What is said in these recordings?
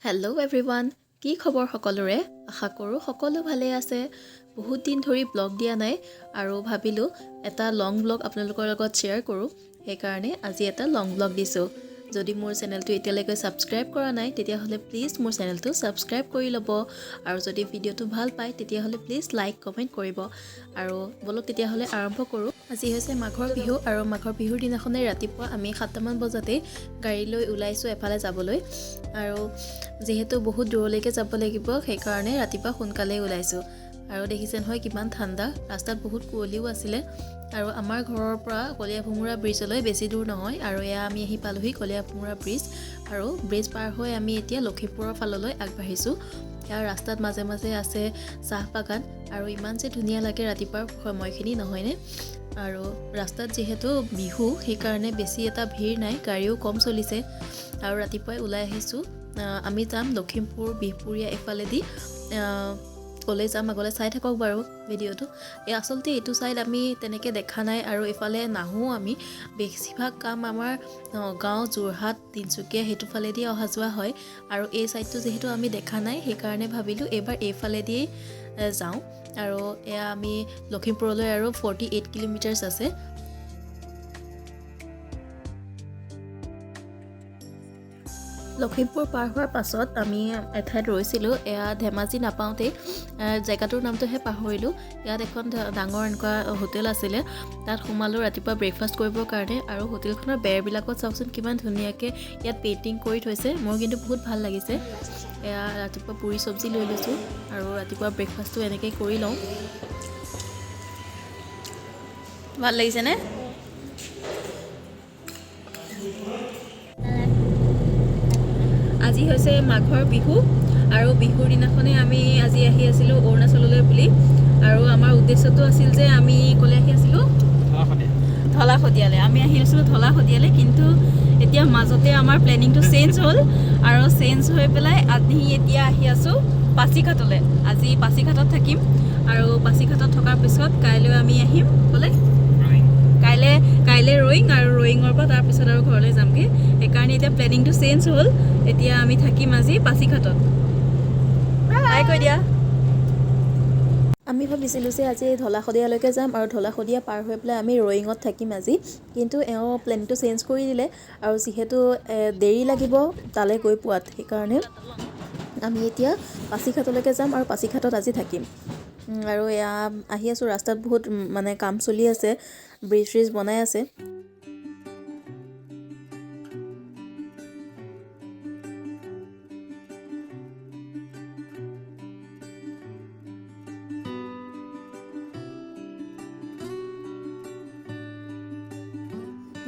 Hello' everyone, কি খবৰ সকলোৰে? আশা কৰোঁ সকলো ভালে আছে। বহুত দিন ধৰি ব্লগ দিয়া নাই আৰু ভাবিলোঁ এটা লং ব্লগ আপোনালোকৰ লগত শ্বেয়াৰ কৰোঁ, সেইকাৰণে আজি এটা লং ব্লগ দিছোঁ। যদি মোৰ চেনেলটো এতিয়ালৈকে ছাবস্ক্ৰাইব কৰা নাই, তেতিয়াহ'লে প্লিজ মোৰ চেনেলটো ছাবস্ক্ৰাইব কৰি ল'ব আৰু যদি ভিডিঅ'টো ভাল পায়, তেতিয়াহ'লে প্লিজ লাইক, কমেণ্ট কৰিব। আৰু ব'লক তেতিয়াহ'লে আৰম্ভ কৰোঁ। আজি হৈছে মাঘৰ বিহু আৰু মাঘৰ বিহুৰ দিনাখনেই ৰাতিপুৱা আমি 7টামান বজাতেই গাড়ী লৈ ওলাইছোঁ এফালে যাবলৈ। আৰু যিহেতু বহুত দূৰলৈকে যাব লাগিব, সেইকাৰণে ৰাতিপুৱা সোনকালেই ওলাইছোঁ। আৰু দেখিছে নহয় কিমান ঠাণ্ডা, ৰাস্তাত বহুত কুঁৱলীও আছিলে। আৰু আমাৰ ঘৰৰ পৰা কলীয়াভোমোৰা ব্ৰিজলৈ বেছি দূৰ নহয়। আৰু এয়া আমি আহি পালোহি কলীয়াভোমোৰা ব্ৰিজ আৰু ব্ৰিজ পাৰ হৈ আমি এতিয়া লখিমপুৰৰ ফাললৈ আগবাঢ়িছোঁ। ইয়াৰ ৰাস্তাত মাজে মাজে আছে চাহ বাগান আৰু ইমান যে ধুনীয়া লাগে ৰাতিপুৱাৰ সময়খিনি, নহয়নে? আৰু ৰাস্তাত যিহেতু বিহু, সেইকাৰণে বেছি এটা ভিৰ নাই, গাড়ীও কম চলিছে। আৰু ৰাতিপুৱাই ওলাই আহিছোঁ। আমি যাম লখিমপুৰ, বিহপুৰীয়া এইফালেদি ক'লৈ যাম আগলৈ চাই থাকক বাৰু ভিডিঅ'টো। এই আচলতে এইটো ছাইড আমি তেনেকৈ দেখা নাই আৰু এইফালে নাহোঁ আমি। বেছিভাগ কাম আমাৰ নগাঁও, যোৰহাট, তিনিচুকীয়া সেইটো ফালেদি অহা যোৱা হয়। আৰু এই ছাইডটো যিহেতু আমি দেখা নাই, সেইকাৰণে ভাবিলোঁ এইবাৰ এইফালেদিয়েই যাওঁ। আৰু এয়া আমি লখিমপুৰলৈ আৰু 48 কিলোমিটাৰ্ছ আছে। লখিমপুৰ পাৰ হোৱাৰ পাছত আমি এঠাইত ৰৈছিলোঁ। এয়া ধেমাজি নাপাওঁতেই, জেগাটোৰ নামটোহে পাহৰিলোঁ। ইয়াত এখন ডাঙৰ এনেকুৱা হোটেল আছিলে, তাত সোমালোঁ ৰাতিপুৱা ব্ৰেকফাষ্ট কৰিবৰ কাৰণে। আৰু হোটেলখনৰ বেৰবিলাকত চাওকচোন কিমান ধুনীয়াকৈ ইয়াত পেইণ্টিং কৰি থৈছে, মোৰ কিন্তু বহুত ভাল লাগিছে। এয়া ৰাতিপুৱা পুৰি চব্জি লৈ লৈছোঁ আৰু ৰাতিপুৱা ব্ৰেকফাষ্টটো এনেকৈ কৰি লওঁ। ভাল লাগিছেনে? আজি হৈছে মাঘৰ বিহু আৰু বিহুৰ দিনাখনেই আমি আজি আহি আছিলোঁ অৰুণাচললৈ বুলি। আৰু আমাৰ উদ্দেশ্যটো আছিল যে আমি ক'লৈ আহি আছিলোঁ? ঢলা শদিয়ালৈ। আমি আহি আছিলোঁ ঢলা শদিয়ালৈ, কিন্তু এতিয়া মাজতে আমাৰ প্লেনিংটো চেঞ্জ হ'ল আৰু চেঞ্জ হৈ পেলাই আমি এতিয়া আহি আছোঁ পাছিঘাটলৈ। আজি পাছিঘাটত থাকিম আৰু পাছিঘাটত থকাৰ পিছত কাইলৈ আমি আহিম ক'লৈ? কাইলৈ কাইলৈ ৰয়িং আৰু ৰয়িঙৰ পৰা তাৰপিছত আৰু ঘৰলৈ যামগৈ। সেইকাৰণে এতিয়া প্লেনিংটো চেঞ্জ হ'ল। এতিয়া আমি থাকিম আজি পাছিঘাটত। হাই কৈ দিয়া। আমি ভাবিছিলোঁ যে আজি ঢলা শদিয়ালৈকে যাম আৰু ঢলা শদিয়া পাৰ হৈ পেলাই আমি ৰয়িঙত থাকিম আজি, কিন্তু এওঁ প্লেনিংটো চেঞ্জ কৰি দিলে। আৰু যিহেতু দেৰি লাগিব তালৈ গৈ পোৱাত, সেইকাৰণে আমি এতিয়া পাছিঘাটলৈকে যাম আৰু পাছিঘাটত আজি থাকিম। আৰু এয়া আহি আছোঁ, ৰাস্তাত বহুত মানে কাম চলি আছে, ব্ৰিজ চ্ৰিজ বনাই আছে।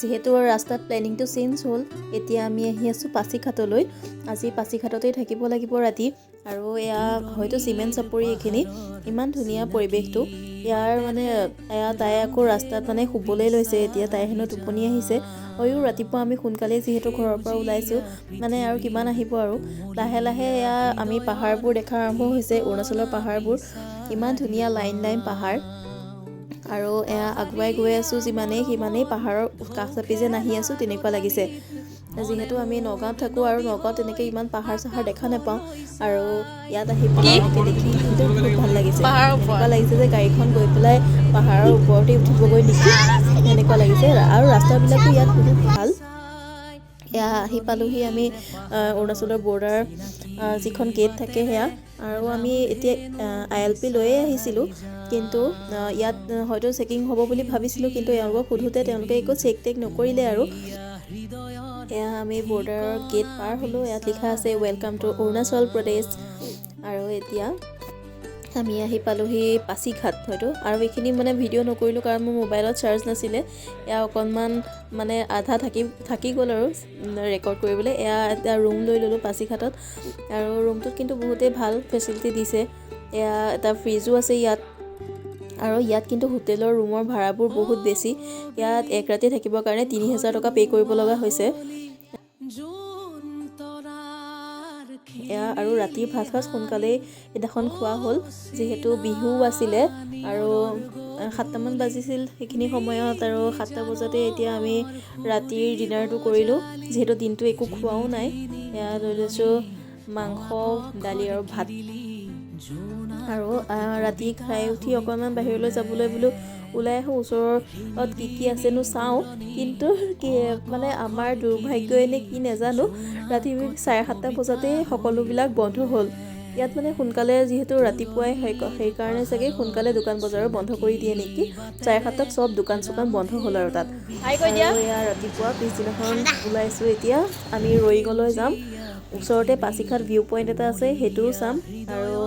যিহেতু ৰাস্তাত প্লেনিংটো চেঞ্জ হ'ল, এতিয়া আমি আহি আছোঁ পাছিঘাটলৈ। আজি পাছিঘাটতেই থাকিব লাগিব ৰাতি। আৰু এয়া হয়তো চিমেণ্ট চাপৰি এইখিনি, ইমান ধুনীয়া পৰিৱেশটো ইয়াৰ। মানে এয়া তাই আকৌ ৰাস্তাত মানে শুবলৈ লৈছে এতিয়া, তাই হেনো টোপনি আহিছে। হয়ো, ৰাতিপুৱা আমি সোনকালেই যিহেতু ঘৰৰ পৰা ওলাইছোঁ, মানে আৰু কিমান আহিব। আৰু লাহে লাহে এয়া আমি পাহাৰবোৰ দেখা আৰম্ভ হৈছে, অৰুণাচলৰ পাহাৰবোৰ ইমান ধুনীয়া, লাইন লাইন পাহাৰ। আৰু এয়া আগুৱাই গৈ আছোঁ যিমানেই সিমানেই পাহাৰৰ কাষ চাপি যেন আহি আছোঁ তেনেকুৱা লাগিছে। যিহেতু আমি নগাঁৱত থাকোঁ আৰু নগাঁৱত তেনেকৈ ইমান পাহাৰ চাহাৰ দেখা নাপাওঁ, আৰু ইয়াত আহি পেলাই এনেকৈ দেখি কিন্তু বহুত ভাল লাগিছে। এনেকুৱা লাগিছে যে গাড়ীখন গৈ পেলাই পাহাৰৰ ওপৰতে উঠিবগৈ নেকি, এনেকুৱা লাগিছে। আৰু ৰাস্তাবিলাকো ইয়াত বহুত ভাল। এয়া আহি পালোহি আমি অৰুণাচলৰ বৰ্ডাৰ যিখন গেট থাকে সেয়া। আৰু আমি এতিয়া আইএলপি লৈয়ে আহিছিলোঁ, কিন্তু ইয়াত হয়তো চেকিং হ'ব বুলি ভাবিছিলোঁ, কিন্তু এওঁলোকক সোধোঁতে তেওঁলোকে একো চেক টেক নকৰিলে। আৰু এয়া আমি বৰ্ডাৰৰ গেট পাৰ হ'লোঁ। ইয়াত লিখা আছে welcome to Arunachal Pradesh. আৰু এতিয়া আমি আহি পালোহি পাছিঘাট হয়তো। আৰু এইখিনি মানে ভিডিঅ' নকৰিলোঁ, কাৰণ মোৰ মোবাইলত চাৰ্জ নাছিলে। এয়া অকণমান মানে আধা থাকি থাকি গ'ল আৰু ৰেকৰ্ড কৰিবলৈ। এয়া এটা ৰুম লৈ ল'লোঁ পাছিঘাটত আৰু ৰুমটোত কিন্তু বহুতেই ভাল ফেচিলিটি দিছে। এয়া এটা ফ্ৰিজো আছে ইয়াত। আৰু ইয়াত কিন্তু হোটেলৰ ৰুমৰ ভাড়াবোৰ বহুত বেছি। ইয়াত এক ৰাতি থাকিবৰ কাৰণে 3000 টকা পে' কৰিব লগা হৈছে। এয়া আৰু ৰাতিৰ ভাত সাজ সোনকালেই সেইদিনাখন খোৱা হ'ল, যিহেতু বিহুও আছিলে আৰু 7টামান বাজিছিল সেইখিনি সময়ত। আৰু 7টা বজাতে এতিয়া আমি ৰাতিৰ ডিনাৰটো কৰিলোঁ, যিহেতু দিনটো একো খোৱাও নাই। এয়া লৈ লৈছোঁ। মাংস, দালি আৰু ভাত। আৰু ৰাতি খাই উঠি অকণমান বাহিৰলৈ যাবলৈ বোলো ওলাই আহোঁ, ওচৰত কি কি আছেনো চাওঁ। কিন্তু কি মানে আমাৰ দুৰ্ভাগ্যই নে কি নাজানো, ৰাতি 7:30 বজাতেই সকলোবিলাক বন্ধ হ'ল। ইয়াত মানে সোনকালে যিহেতু ৰাতিপুৱাই হয়, সেইকাৰণে চাগে সোনকালে দোকান বজাৰো বন্ধ কৰি দিয়ে নেকি। 7:30ত চব দোকান চোকান বন্ধ হ'ল আৰু তাত। আৰু এয়া ৰাতিপুৱা পিছদিনাখন ওলাইছোঁ। এতিয়া আমি ৰয়িঙলৈ যাম। ওচৰতে পাছিঘাট ভিউ পইণ্ট এটা আছে, সেইটোও চাম। আৰু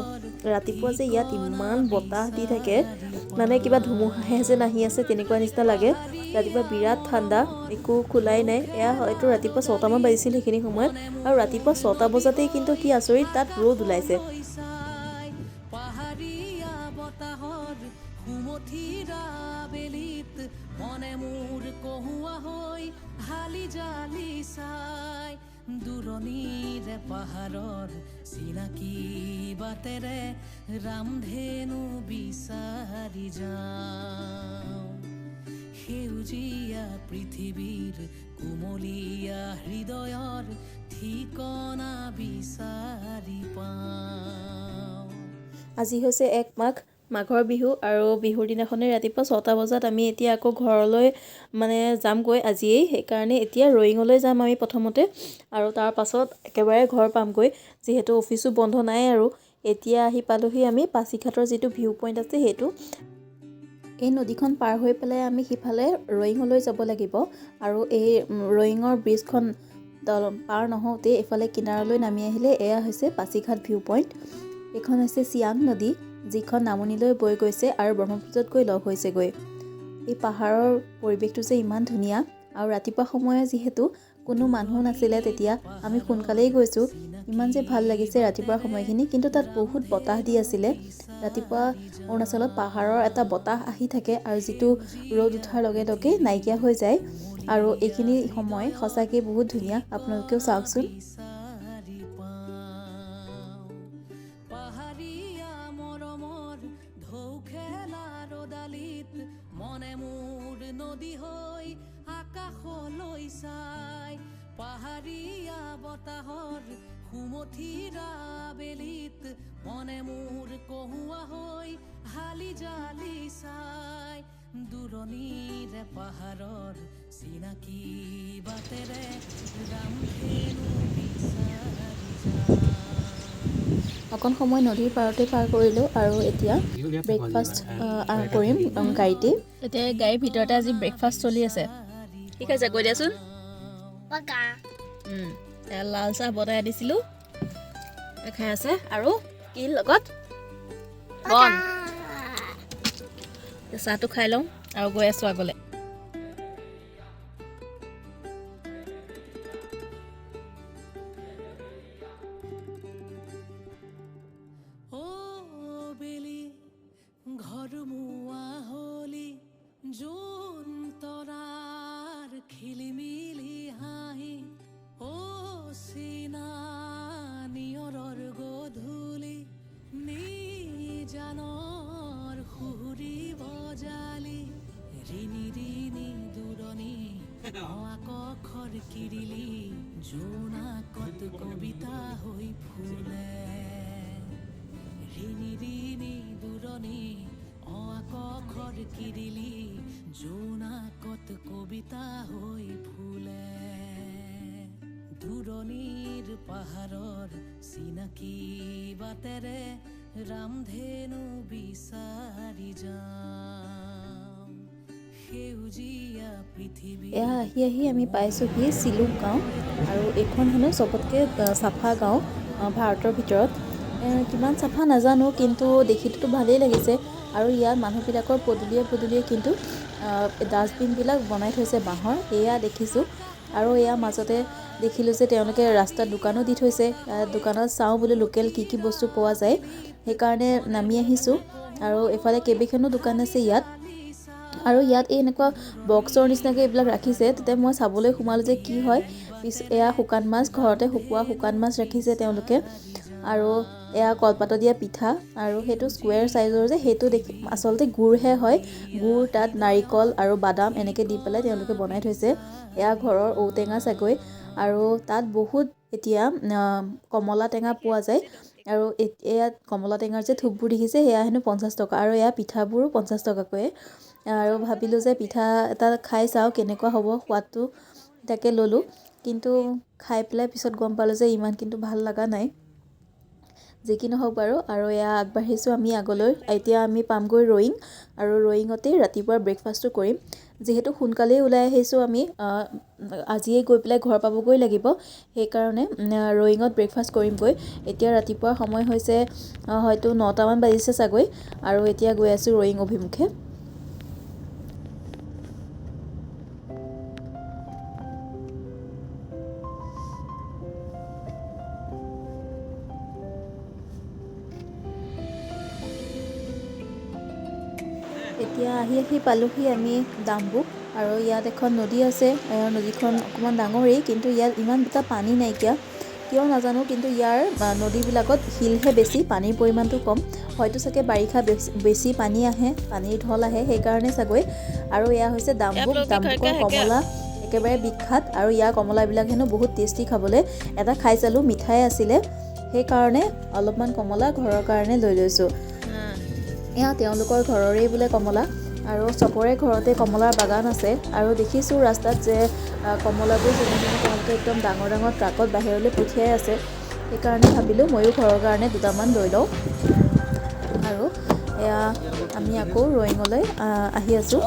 ৰাতিপুৱা যে ইয়াত ইমান বতাহ দি থাকে, মানে কিবা ধুমুহাহে যেন আহি আছে তেনেকুৱা নিচিনা লাগে। ৰাতিপুৱা বিৰাট ঠাণ্ডা, একো খোলাই নাই। এয়া হয়তো ৰাতিপুৱা 6টামান বাজিছিল সেইখিনি সময়ত। আৰু ৰাতিপুৱা 6টা বজাতেই কিন্তু কি আচৰিত, তাত ৰ'দ ওলাইছে। পাহাৰীয়া বতাহৰ সুমথিৰা বেলিত মনে মোৰ কহুৱা হৈ হালি জালি চাই, দূৰণিৰে পাহাৰৰ চিনাকি বাটেৰে ৰামধেনু বিচাৰি যাওঁ। সেউজীয়া পৃথিৱীৰ কুমলীয়া হৃদয়ৰ ঠিকনা বিচাৰি পাওঁ। আজি হৈছে 1 মাঘ, মাঘৰ বিহু। আৰু বিহুৰ দিনাখনেই ৰাতিপুৱা 6টা বজাত আমি এতিয়া আকৌ ঘৰলৈ মানে যামগৈ আজিয়েই। সেইকাৰণে এতিয়া ৰয়িঙলৈ যাম আমি প্ৰথমতে, আৰু তাৰ পাছত একেবাৰে ঘৰ পামগৈ, যিহেতু অফিচো বন্ধ নাই। আৰু এতিয়া আহি পালোহি আমি পাছিঘাটৰ যিটো ভিউ পইণ্ট আছে সেইটো। এই নদীখন পাৰ হৈ পেলাই আমি সিফালে ৰয়িঙলৈ যাব লাগিব। আৰু এই ৰয়িঙৰ ব্ৰিজখন পাৰ নহওঁতেই এইফালে কিনাৰলৈ নামি আহিলে এয়া হৈছে পাছিঘাট ভিউ পইণ্ট। এইখন হৈছে চিয়াং নদী, যিখন নামনিলৈ বৈ গৈছে আৰু ব্ৰহ্মপুত্ৰত গৈ লগ হৈছেগৈ। এই পাহাৰৰ পৰিৱেশটো যে ইমান ধুনীয়া। আৰু ৰাতিপুৱা সময়ত যিহেতু কোনো মানুহ নাছিলে তেতিয়া আমি সোনকালেই গৈছোঁ। ইমান যে ভাল লাগিছে ৰাতিপুৱাৰ সময়খিনি। কিন্তু তাত বহুত বতাহ দি আছিলে। ৰাতিপুৱা অৰুণাচলত পাহাৰৰ এটা বতাহ আহি থাকে আৰু যিটো ৰ'দ উঠাৰ লগে লগে নাইকিয়া হৈ যায়। আৰু এইখিনি সময় সঁচাকৈ বহুত ধুনীয়া, আপোনালোকেও চাওকচোন। বিচাৰি পাওঁ পাহাৰীয়া মৰমৰ ঢৌ খেলা ৰ'দালিত মনে মোৰ নদী হৈ আকাশলৈ চাই, পাহাৰীয়া বতাহৰ সুমথিৰা বেলিত মনে মোৰ কহুৱা হৈ হালি জালি চাই, দূৰণিৰে পাহাৰৰ চিনাকি বাটেৰে ৰামধেনু বিচাৰি যাওঁ। অকণ সময় নদীৰ পাৰতে পাৰ কৰিলোঁ আৰু এতিয়া ব্ৰেকফাষ্ট কৰিম গাড়ীতেই। এতিয়া গাড়ীৰ ভিতৰতে আজি ব্ৰেকফাষ্ট চলি আছে। ঠিক আছে, কৈ দিয়াচোন। এয়া লাল চাহ বনাই আনিছিলোঁ, খাই আছে। আৰু কি লগত বন চাহটো খাই লওঁ আৰু গৈ আছোঁ আগলৈ। অ বেলি ঘৰমুৱা হলি, জোন তৰাৰ খিলিমিলি হাঁহি, অ চিনা নিয়ৰৰ গধূলি, নিজানৰ সুহুৰি বজালি, ৰিণি ৰিণি দূৰণি আকাশৰ কিৰিলি, জোনাকত কবিতা হৈ ফুলে। ৰিণি ৰিণি দূৰণি আকাশৰ কিৰিলি, জোনাকত কবিতা হৈ ফুলে। দূৰণিৰ পাহাৰৰ চিনাকি বাটেৰে ৰামধেনু বিচাৰি যাওঁ। সেউজীয়া পৃথিৱী এয়া আহি আহি আমি পাইছোঁহি চিলুক গাঁও। আৰু এইখন হেনো চবতকৈ চাফা গাঁও ভাৰতৰ ভিতৰত। কিমান চাফা নাজানো, কিন্তু দেখিটোতো ভালেই লাগিছে। আৰু ইয়াত মানুহবিলাকৰ পদূলিয়ে পদূলিয়ে কিন্তু ডাষ্টবিনবিলাক বনাই থৈছে বাঁহৰ, এয়া দেখিছোঁ। আৰু এয়া মাজতে দেখিলোঁ যে তেওঁলোকে ৰাস্তাত দোকানো দি থৈছে। দোকানত চাওঁ বোলো লোকেল কি কি বস্তু পোৱা যায়, সেইকাৰণে নামি আহিছোঁ। আৰু এইফালে কেইবাখনো দোকান আছে ইয়াত। আৰু ইয়াত এই এনেকুৱা বক্সৰ নিচিনাকৈ এইবিলাক ৰাখিছে। তেতিয়া মই চাবলৈ সোমালোঁ যে কি হয়। এয়া শুকান মাছ, ঘৰতে শুকোৱা শুকান মাছ ৰাখিছে তেওঁলোকে। আৰু এয়া কলপাতত দিয়া পিঠা। আৰু সেইটো স্কুৱেৰ চাইজৰ যে, সেইটো দেখি আচলতে গুড়হে হয়। গুড় তাত নাৰিকল আৰু বাদাম এনেকৈ দি পেলাই তেওঁলোকে বনাই থৈছে। এয়া ঘৰৰ ঔটেঙা চাগৈ। আৰু তাত বহুত এতিয়া কমলা টেঙা পোৱা যায়। আৰু ইয়াত কমলা টেঙাৰ যে থোপবোৰ দেখিছে সেয়া হেনো 50 টকা আৰু এয়া পিঠাবোৰো 50 টকাকৈয়ে। আৰু ভাবিলোঁ যে পিঠা এটা খাই চাওঁ কেনেকুৱা হ'ব সোৱাদটো, তাকে ল'লোঁ। কিন্তু খাই পেলাই পিছত গম পালোঁ যে ইমান কিন্তু ভাল লগা নাই। যি কি নহওক বাৰু। আৰু এয়া আগবাঢ়িছোঁ আমি আগলৈ। এতিয়া আমি পামগৈ ৰয়িং আৰু ৰয়িঙতেই ৰাতিপুৱা ব্ৰেকফাষ্টটো কৰিম। যিহেতু সোনকালেই ওলাই আহিছোঁ আমি, আজিয়েই গৈ পেলাই ঘৰ পাবগৈ লাগিব, সেইকাৰণে ৰয়িঙত ব্ৰেকফাষ্ট কৰিমগৈ। এতিয়া ৰাতিপুৱাৰ সময় হৈছে হয়তো 9টামান বাজিছে চাগৈ। আৰু এতিয়া গৈ আছোঁ ৰয়িং অভিমুখে। এতিয়া আহি আহি পালোহি আমি ডাম্বুক। আৰু ইয়াত এখন নদী আছে, নদীখন অকণমান ডাঙৰেই, কিন্তু ইয়াত ইমান এটা পানী নাইকিয়া, কিয় নাজানো। কিন্তু ইয়াৰ নদীবিলাকত শিলহে বেছি, পানীৰ পৰিমাণটো কম। হয়তো চাগে বাৰিষা বেছি পানী আহে, পানীৰ ঢল আহে, সেইকাৰণে চাগৈ। আৰু এয়া হৈছে ডাম্বুক। ডাম্বুকৰ কমলা একেবাৰে বিখ্যাত আৰু ইয়াৰ কমলাবিলাক হেনো বহুত টেষ্টি খাবলৈ। এটা খাই চালোঁ, মিঠাই আছিলে, সেইকাৰণে অলপমান কমলা ঘৰৰ কাৰণে লৈ লৈছোঁ। এয়া তেওঁলোকৰ ঘৰৰেই বোলে কমলা আৰু চবৰে ঘৰতে কমলাৰ বাগান আছে। আৰু দেখিছোঁ ৰাস্তাত যে কমলাবোৰ যেনে তেনে তেওঁলোকে একদম ডাঙৰ ডাঙৰ ট্ৰাকত বাহিৰলৈ পঠিয়াই আছে, সেইকাৰণে ভাবিলোঁ ময়ো ঘৰৰ কাৰণে দুটামান লৈ লওঁ। আৰু এয়া আমি আকৌ ৰয়িঙলৈ আহি আছোঁ।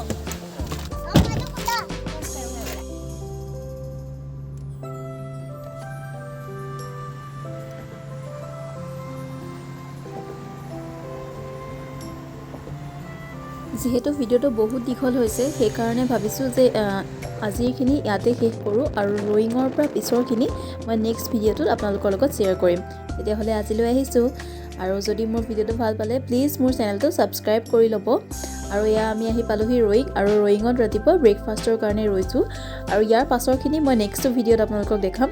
যিহেতু ভিডিঅ'টো বহুত দীঘল হৈছে, সেইকাৰণে ভাবিছোঁ যে আজিৰখিনি ইয়াতে শেষ কৰোঁ আৰু ৰয়িঙৰ পৰা পিছৰখিনি মই নেক্সট ভিডিঅ'টোত আপোনালোকৰ লগত শ্বেয়াৰ কৰিম। তেতিয়াহ'লে আজিলৈ আহিছোঁ। আৰু যদি মোৰ ভিডিঅ'টো ভাল পালে প্লিজ মোৰ চেনেলটো ছাবস্ক্ৰাইব কৰি ল'ব। আৰু এয়া আমি আহি পালোহি ৰয়িং আৰু ৰয়িঙত ৰাতিপুৱা ব্ৰেকফাষ্টৰ কাৰণে ৰৈছোঁ। আৰু ইয়াৰ পাছৰখিনি মই নেক্সট ভিডিঅ'ত আপোনালোকক দেখাম।